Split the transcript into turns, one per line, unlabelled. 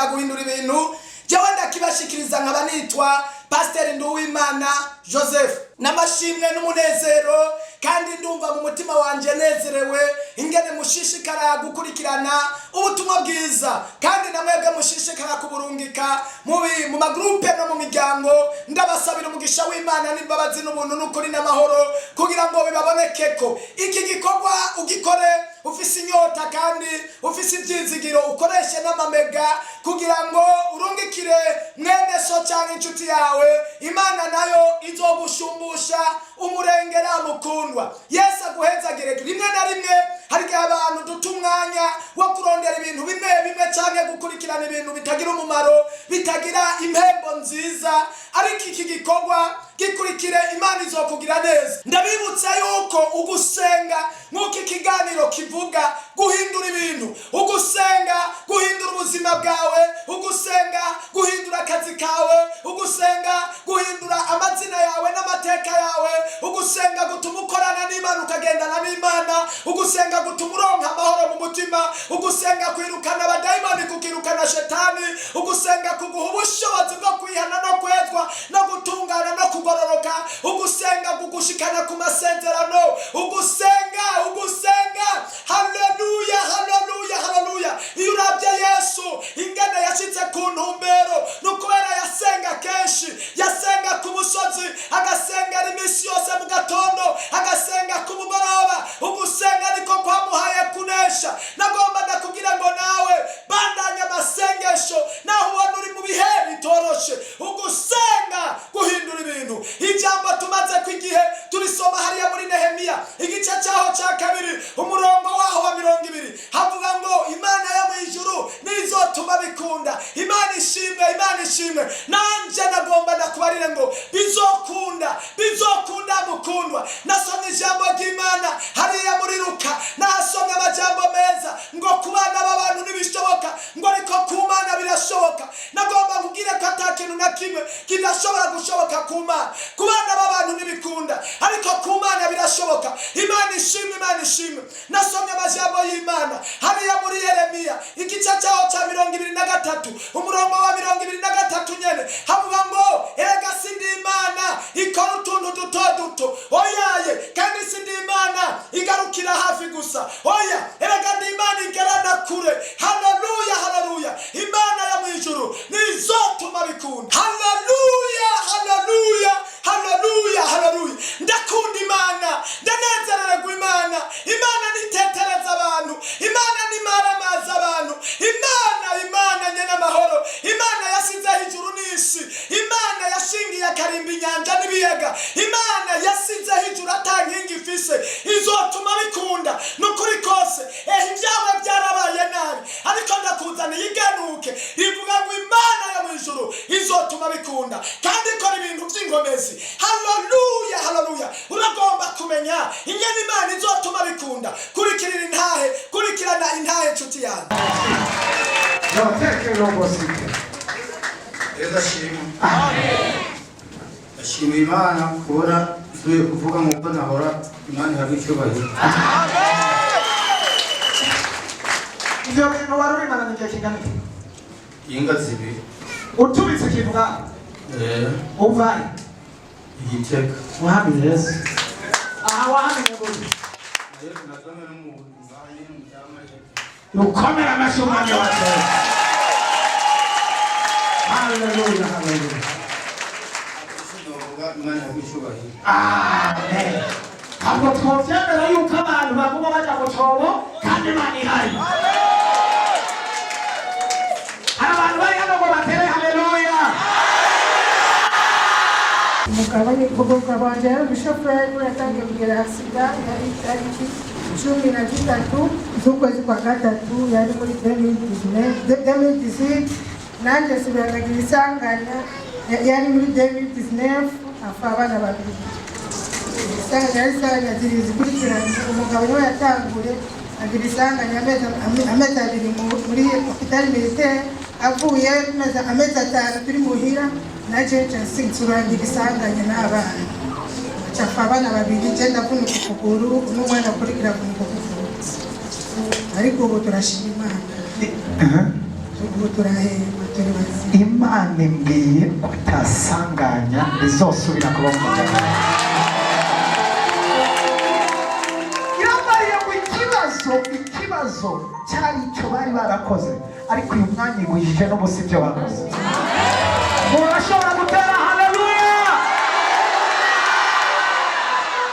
Ugusenga guhindura ibintu. Jewe ndakibashikiriza nkaba nitwa Pasiteri Nduwimana Joseph. N'amashimwe n'umunezero, kandi ndumva mu mutima wanje nezerewe ingene mushishikara gukurikirana ubutumwa bwiza, kandi na mwebwe mushishikara kuburungika mu magurupe no mu miryango. Ndabasabira umugisha w'Imana n'imbabazi n'ubuntu n'ukuri n'amahoro, kugira ngo bibabonekeko. Iki gikorwa ugikore ufise inyota kandi ufise ibyizigiro, ukoreshe n'amamega kugira ngo urungikire mwene so cyangwa inshuti yawe. Imana nayo izogushumbusha umurengera. Mukundwa, Yesu aguhezagire. Rimwe na rimwe hari igihe abantu duta umwanya wo kurondera ibintu bimwe bimwe cyangwa gukurikirana ibintu bitagira umumaro, bitagira impembo nziza, ariko iki gikorwa gikurikire, Imana izokugira neza. Ndabibutsa yuko ugusenga, nk'uko ikiganiro kivuga, guhindura ibintu. Ugusenga guhindura ubuzima bwawe, ugusenga guhindura akazi kawe, ugusenga guhindura amazina yawe n'amateka yawe, ugusenga gutuma ukorana n'Imana, ukagendana n'Imana, ugusenga gutuma uronka amahoro mu mutima, ugusenga kwirukana abadayimoni, kukirukana shetani, ugusenga kuguha ubushobozi bwo kwihana no kwezwa no gutungana no kugororoka, ugusenga kugushikana ku masezerano. Ugusenga, ugusenga! Haleluya, haleluya, haleluya! Iyo urabye Yesu ingene yashitse ku ntumbero, ni ukubera yasenga kenshi. Yasenga ku musozi, agasenga iminsi yose mu gatondo, agasenga ku mugoroba. Ugusenga niko kwamuhaye kunesha. Nagomba ndakubwira ngo nawe bandanya amasengesho naho ubona uri mu bihe bitoroshe. Ugusenga guhindura ibintu. Ijambo tumaze ku igihe turisoma hariya muri Nehemiya, igice cyaho cya kabiri, umurongo waho wa 20, havuga ngo Imana yo mu ijuru nizotuma bikunda. Imana ishimwe, Imana ishimwe! Nanje nagomba ndakubarire ngo bizokunda, bizokunda. Mukundwa, nasomye ijambo ry'Imana hariya muri Luka, nahasomye amajambo meza ngo ku bana b'abantu ntibishoboka, ngo ariko ku Mana birashoboka. Nagomba nkubwire ko ata kintu na kimwe kidashobora gushoboka ku Mana. Ku bana b'abantu ntibikunda, ariko ku Mana birashoboka. Imana ishimwe, Imana ishimwe! Nasomye amajambo y'Imana hariya muri Yeremiya, igice cyaho cya 23, umurongo wa 23 nyene, havuga ngo erega sindi Imana ikora utuntu duto duto, oyaye, kandi sindi Imana igarukira hafi gusa, oya, erega ndi Imana igerana kure. Haleluya, haleluya! Imana yo mu ijuru nizotuma bikunda. Haleluya, haleluya, haleluya, haleluya! Ndakunda Imana, ndanezererwa Imana. Imana nitetereza abantu, Imana nimaramaza abantu. Imana, Imana nyene amahoro, Imana yasizeho ijuru n'isi, Imana yashingiye akarimba inyanja n'ibiyaga, Imana yasizeho ijuru ata nkingi ifise, izotuma bikunda nukuri kose. Ehe, ibyawe byarabaye nabi, ariko ndakuzaniye iganuke rivuga ngo Imana yo mu ijuru izotuma bikunda, kandi ikora ibintu by'inkomezi. Haleluya, haleluya! Uragomba kumenya ingene Imana izotuma bikunda? Kurikirira intahe, kurikirana intahe, nshuti yanjye.
Noteke lobosike.
Yesu ashimwe! Ndashima Imana kubona nsubiye kuvuga nk'uko nahora. Imana ihabwe icyubahiro.
Ivyo bintu wari ubimaranye igihe kingana iki?
Inga 2.
Utubitse ikintu ngaho?
Eh.
Uvaye?
Igitega.
Mwami Yesu, aha wahamenye gute?
Nayo nazanywe n'umuntu ngaha nyine mu cyama.
Ukomera amashyi Umwami wacu Yesu. Haleluya, haleluya!
Novuga Imana ihabwe icyubahiro.
Amen. Ntabwo twovyemera yuko abantu baguma baja mu cobo kandi Imana ihari. Hari abantu bari hano ngo batere haleluya?
Umugabo wanjye yari umushoferi, we yatangiye kugira accident yari itariki 13 z'ukwezi kwa gatatu, yari muri 2018. Nanjye nsubira ndagira isanganya, yari muri 2019, apfa abana babiri. Isanganya yari isanganya zibiri zikurikiranye. Umugabo niwe yatanguye agira isanganya, amezi 2 muri hôpital militaire, avuye amezi 5 turi muhira, naje nsubira ngira isanganya n'abana, aca abana babiri, je ndavunika ukuguru, n'umwana akurikira avunika ukuguru, ariko ubu turashima Imana. Ubu turahema, turi bazima.
Imana imbwiye ko atasanganya rizosubira kuba mu muryango. Irambariye ngo ikibazo cyari icyo bari barakoze, ariko uyu mwanya igwijije n'ubusa ibyo bakoze. Murashobora.